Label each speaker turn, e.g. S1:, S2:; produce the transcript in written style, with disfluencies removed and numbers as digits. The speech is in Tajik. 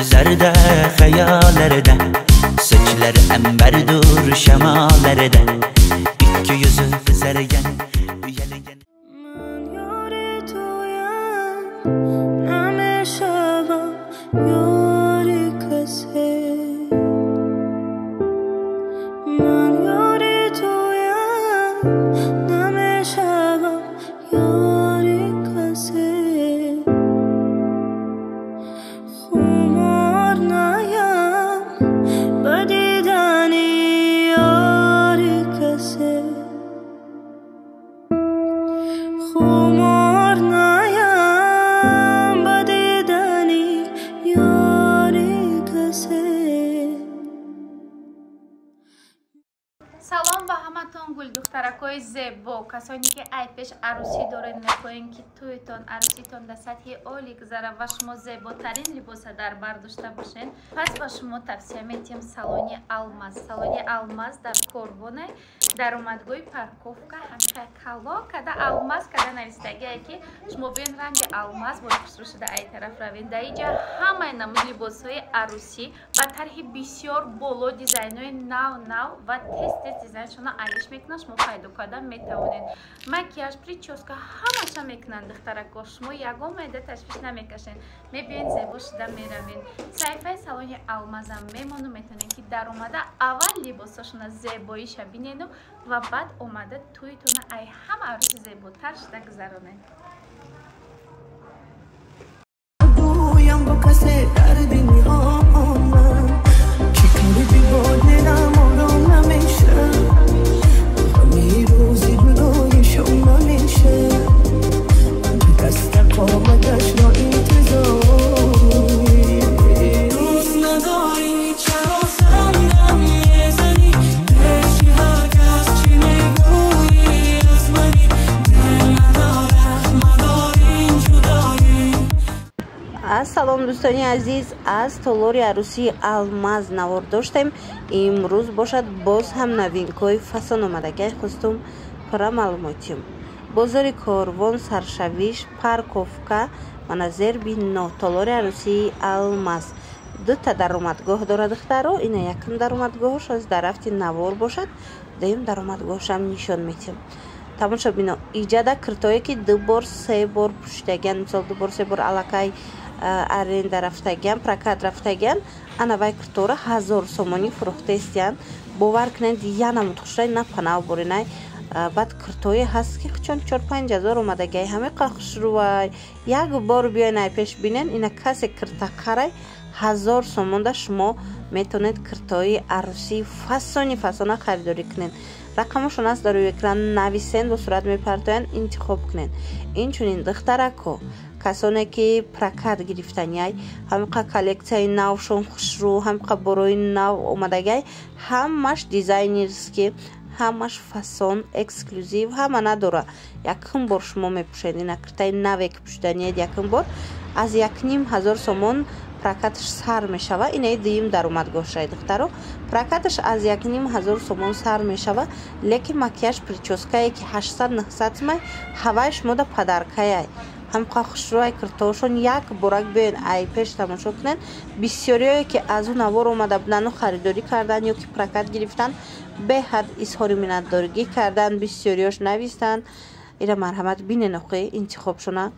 S1: Zarda xayollarda, sochlar ambardur shamollarda, ikki yuzi qizargan, uyalgan.
S2: من یار تویم نمیشوم یار کسی، من یار تویم نمیشوم یار کسی، خمار نیم به دیدن یار کسی، خمار نیم به دیدن یار کسی.
S3: Салом ба ҳаматон, гулдухтаракҳои зебо, касоне ки ай пеш арӯсӣ доред, мехоҳем, ки тӯйтон, арӯситон дар сатҳи олӣ гузара ва шумо зеботарин либоса дар бар дошта бошед, пас ба шумо тавсия метиҳем салони Алмаз. Салони Алмаз дар Корвоне, даромадгоҳи парковка, ҳамка кало када Алмаз када навистагие, ки шумо биён, ранги алмаз бо хушрӯ шуда ай тараф равед. Дар инҷа ҳамаи намуди либосҳои арӯсӣ ба тарҳи бисёр боло, дизайнҳои нав нав ва тез тез дизайншона алиш мекунанд, шумо пайдо карда метавонед. Макияж, прическа, ҳамаша мекунанд, духтарако. Шумо ягон майда ташвиш намекашед, мебиёед, зебо шуда меравед. Саҳифаи салони Алмазам мемону, метавонед, ки даромада аввал либосошона зебоиша бинеду ва баъд омада тӯйтона ай ҳама арӯси зеботар шуда гузаронед.
S4: گویم با کسی درد می‌آمد که کردی با دلم آرام نمیشه، همه روزی جدایشون نمیشه، دست قامتش را انتظاری دوست نداری چرا سرم میزنی پیش هر کس چی میگویی از منی دل ندارم مدار این جدایی.
S5: Салом, дӯстони азиз, аз толори арӯсии Алмаз навор доштем. Имрӯз бошад, боз ҳам новинкҳои фасон омадагиай, хостум пурра маълумотиём. Бозори Корвон, саршавиш, парковка, мана зербино, толори арӯсии Алмаз дута даромадгоҳ дорад, духтаро. Ина якум даромадгоҳаш аз дар рафти навор бошад, дуюм даромадгоҳашам нишон метиҳем. Тамошо бино, иҷада киртое, ки ду бор, се бор пӯшидагиан, мисол, ду бор, се бор аллакай аренда рафтагиан, прокат рафтагиан, ана вай киртора 1000 сомонӣ фурӯхтаистиян. Бовар кунед, янамуд хушрай на панав боринай. Баъд киртое ҳаст, ки чон 4-5 ҳазор омадагиай, ҳамиқа хушрӯвай. Як бор биёен, ай пеш бинен. Ина касе кирта харай, 1000 сомонда шумо метавонед киртои арӯсии фасони фасона харидорӣ кунед. Рақамошон аст дар рӯи экран, нависен, бо сурат мепартоянд, интихоб кунед. Инчунин, духтарако, касоне ки прокат гирифтаниай, ҳамиқа коллексияи навшон хушрӯ, ҳамиқа борои нав омадагиай, ҳамаш дизайнерский, ҳамаш фасон, эксклюзив, ҳама надора. Якум бор шумо мепӯшед, ина киртаи наве ки пӯшиданиед якум бор, аз 1,5 ҳазор сомон прокаташ сар мешава. Инаи дуюм даромадгоҳшаи, духтаро, прокаташ аз 1,5 ҳазор сомон сар мешава, лекин макияж, прическае ки 800, 900 сумай, ҳавай шумода подаркаяй. Ҳамқа хушрӯай киртоошон, як борак биёен, ай пеш тамошо кунед. Бисёриое ки аз ӯ навор омада будану харидорӣ кардан ё ки прокат гирифтан, беҳад изҳори миннатдоригӣ кардан, бисёриёш навистанд. Ира марҳамат бинен, оқи интихобшона.